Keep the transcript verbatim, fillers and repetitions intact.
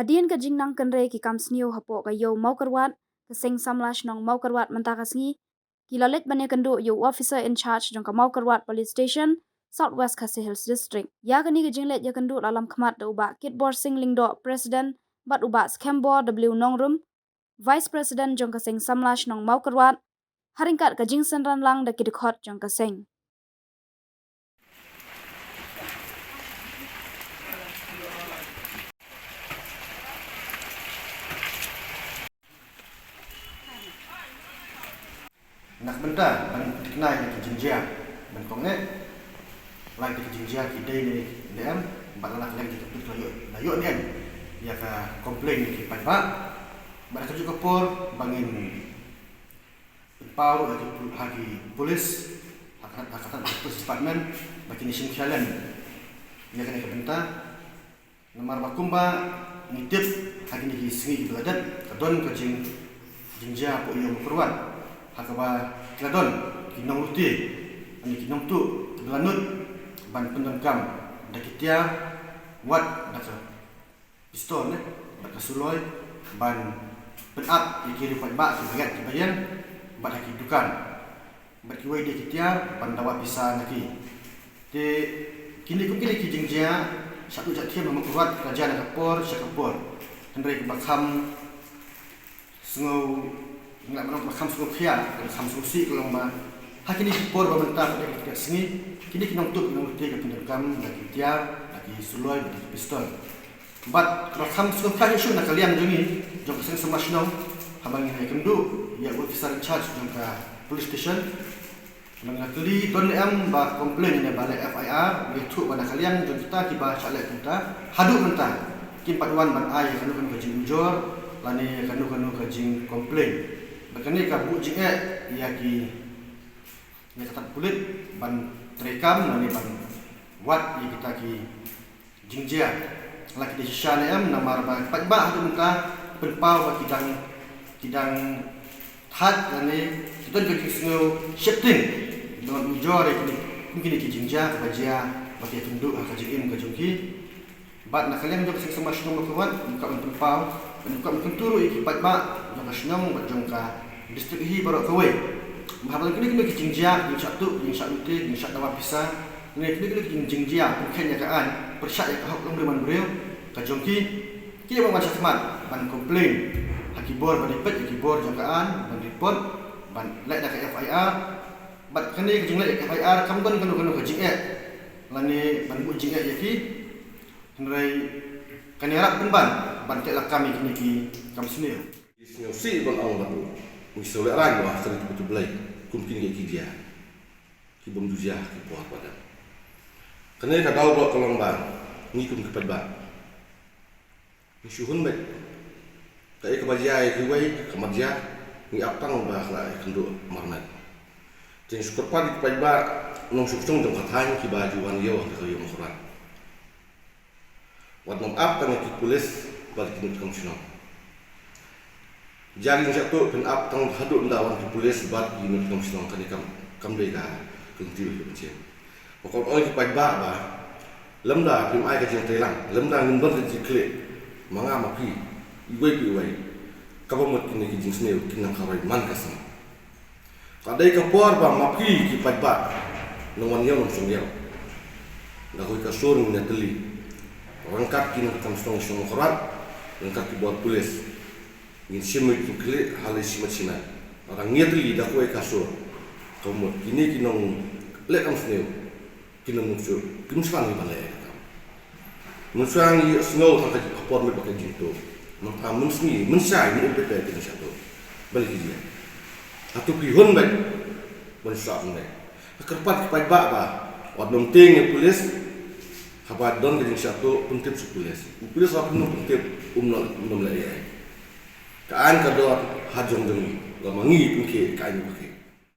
Hadien ka jingnang kynrei ki kam sniew hapoh ka Ïew Mawkyrwat, ka Seng Samla Shnong Mawkyrwat mynta ka sngi, ki la leit ban ïakynduh ïa u Officer in Charge jong ka Mawkyrwat Police Station, South West Khasi Hills District. Ïa kane ka jingleit ïakynduh la lam khmat da u Bah Kitbor Singh Lyngdoh, President, bad u Bah Skembor W Nongrum, Vice President jong ka Seng Samla Shnong Mawkyrwat, ha ryngkat ka jingsynran lang da ki dkhot jong ka seng. Na ka bynta ban thikna ïa ki jingjia ban kong eh, la ki jingjia ki dei ne ne em, bad la ka liang jong ki la ïoh, la ïoh ne em ïa ka complain ki paidbah, bad ka juh ka por ba ngin pynpaw ha ki pu-, ha ki police, ha ka, ha ka, ha ka police department, ba kin ïashim khia lem ïa kane ka bynta. Namar ba kumba ngi tip, ha kine ki sngi kiba la dep, ka don ka jing, jingjia hapoh Ïew Mawkyrwat, ha kaba ki la don ki nonglute, lane ki nongtuh kiba la nud ban pyndonkam da ki tiar, wat da ka pistol, ne, bad ka suloi, ban pynap ïa ki riew paidbah kiba ïaid kiba ïeng, bad ha ki dukan, bad kiwei de ki tiar ban dawa pisa na ki. Te kine, kum kine ki jingjia, shah tuh shah thiam ha Mawkyrwat, ka jia na ka por sha ka por. Hynrei kaba kham sngew, ngi lah ban ong kaba kham sngewkhia, kaba kham sngewsih ka long ba ha kine ki por ba mynta, bad ha kine ki sngi, kine ki nongtuh ki nonglute ki pyndonkam da ki tiar, da ki suloi, da ki pistol. Bad kaba kham sngewkhia shuh na ka liang jong ngi, jong ka Seng Samla Shnong, haba ngi ïakynduh ïa u Officer in Charge jong ka police station, haba ngi la kylli don ne em ba complain ne ba leh F I R, ngi ïathuh ba na ka liang jong kita kiba shah leh kumta, haduh mynta kim pat wan ban ai kano kano ka jingujor lane kano kano ka jingcomplain. Bad kane ka buh jingeh ïa ki, ïa ka tad pulit ban treikam lane ban wad ïa kita ki jingjia. La ki dei shisha ne em, namar ba paidbah haduh mynta pynpaw ba ki dang, ki dang thait lane ki don ka jingsngew sheptieng, don ujor ïa kine, kine ki jingjia kaba jia ba ki ïakynduh ha ka jingim ka jong ki. Bad na ka liang jong ka Seng Samla Shnong Mawkyrwat, ngi kwah ban pynpaw, ngi kwah ban kyntu ruh ïa ki paidbah jong ka shnong bad jong ka district hi baroh kawei, ba haba kine, kine ki jingjia, jingshah tuh, jingshah lute, jingshah dawa pisa, ne kine, kine ki jingjia pynkheiñ ïa ka aiñ, pyrshah ïa ka hok longbriew manbriew ka jong ki, ki dei ban wan shakhmat ban complain ha ki bor ba dei peit, ha ki bor jong ka aiñ, ban report, ban leh da ka F I R. Bad kane ka jingleh F I R kam don kano kano ka jingeh lane ban buh jingeh ïa ki. Hynrei kan ïarap pynban ban teh lakam ïa kine ki kam sniew. Sniew sih ban ong bad u, ngi sngewlehraiñ ba ha ka ri kaba U Blei kum kine ki jia, ki bym ju jia ki por ba dang. Kane ka daw ba ka long ba ngi kum ki paidbah ngi shu hun beit. Kaei kaba jia ïa kiwei, ka mat jia, ngi ap tang ba ka la ïakynduh marmar. Te ngi shu kyrpad ïa ki paidbah, nongshong shnong jong ka thaiñ kiba ju wan ïew ha ka Ïew Mawkyrwat, wat nym ap tang ïa ki pulit bad ki nongthoh shnong. Jia ki jingshah tuh phin ap tang haduh ynda wan ki pulit bad ki nongthoh shnong, kane kam, kam dei ka lynti ba mynsiem. Ba ka ong ïa ki paidbah ba lymda phim ai ka jingtreilang, lymda ngim don ka jingkhleh ma nga ma phi, iwei pa iwei, kaba mut kine ki jingsniew kin nang ka roi man ka sngi. Ka dei ka por ba ma phi ki paidbah nang wan ïew nang shong ïew. Da kawei ka sur ngin ïatylli ryngkat ki nongthoh shnong shnong Mawkyrwat, ryngkat ki bor pulit. Ngin shim ïa ki jingkhleh ha la shimet shimet. Lada ngi ïatylli da kawei ka sur, ka mut kine ki nongleh kam sniew kin ym shu, kim shu ngi ban leh ïa ka kam. Mynshuwa ngi sngew tang ka por met bad ka jingtuh. Mynta mynsngi, mynshai ngi ïoh beit ïa ki jingshah tuh. Balei ki jia? Hato phi hun beit ban shu leh? Nga kyrpad ki paidbah ba wat nym tieng ïa pulit. Haba don ka jingshah tuh, pyntip sha pulit. U pulit haba phim pyntip, um nym, um nym leh ei ei. Ka aiñ ka don ha jong jong ngi, lada ma ngi pynkhiah ka aiñ ba khie.